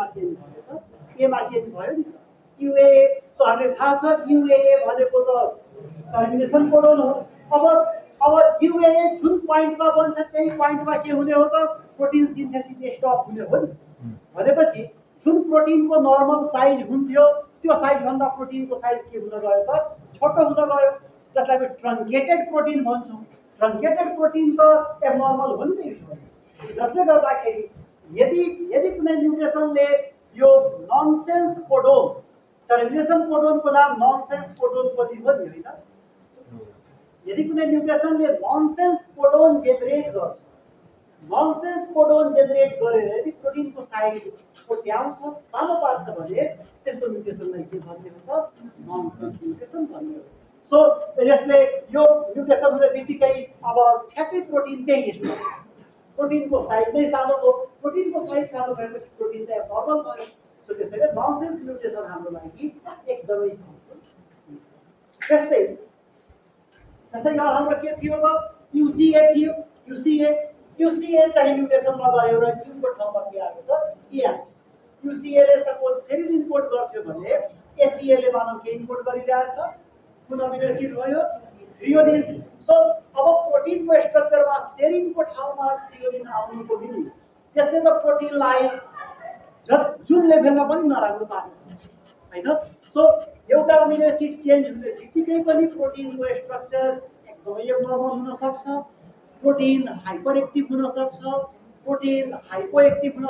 एमा चेन्ज भयो त एमा चेन्ज भयो नि त युए त हामीले थाहा छ युएए भनेको त टर्मिनेसन कोडोन हो अब युएए जुन पोइन्टमा बन्छ त्यही पोइन्टमा के हुने हो त प्रोटिन सिन्थेसिस स्टप हुने हो नि भनेपछि जुन प्रोटिनको नर्मल साइज हुन्थ्यो त्यो साइजभन्दा प्रोटिनको साइज के हुन गयो त छोटो हुन गयो जसलाई हामी ट्रङ्केटेड प्रोटिन भन्छौँ ट्रङ्केटेड प्रोटिन त एबनर्मल हो नि त युजली जसले गर्दाखेरि यदि यदि कुनै म्युटेसनले यो ननसेन्स कोडोन टर्मिनेसन कोडोनको नाम ननसेन्स कोडोन पनि हो नि होइन यदि कुनै म्युटेसनले ननसेन्स कोडोन जेनेरेट गर्छ ननसेन्स कोडोन जेनेरेट गरेर यदि प्रोटिनको साइज छोट्याउँछ सानो पार्छ भने त्यस्तो म्युटेसनलाई के भन्ने हो त ननसेन्स म्युटेसन भन्ने हो सो यसले यो म्युटेसन हुने बित्तिकै अब ठ्याक्कै प्रोटिन त्यही यस्तो प्रोटिनको साइज नै सानो हो प्रोटिनको साइज सानो भएपछि प्रोटिन त नर्मल भयो सो त्यसैले ननसेन्स म्युटेसन हाम्रो लागि एकदमै त्यस्तै त्यस्तै हाम्रो के थियो त युसिए थियो युसिए चाहिँ म्युटेसनमा गयो र युको ठाउँमा के आयो त ए आयो युसिएले सपोज सेरिन इन्कोड गर्थ्यो भने एसिएले मानव के इन्कोड गरिरहेछ कुन अमिनो एसिड भयो थ्रियोनिन सो अब प्रोटिनको स्ट्रक्चरमा सेरिनको ठाउँमा थ्रियोनिन आउनुको विधि त्यसले त प्रोटिनलाई जुन लेभलमा पनि नराम्रो पार्न सक्छ हैन सो एउटा अमिनो एसिड चेन्ज हुने बित्तिकै पनि प्रोटिनको स्ट्रक्चर एकदमै एबनर्मल हुन सक्छ प्रोटिन हाइपर एक्टिभ हुन सक्छ प्रोटिन हाइपो एक्टिभ हुन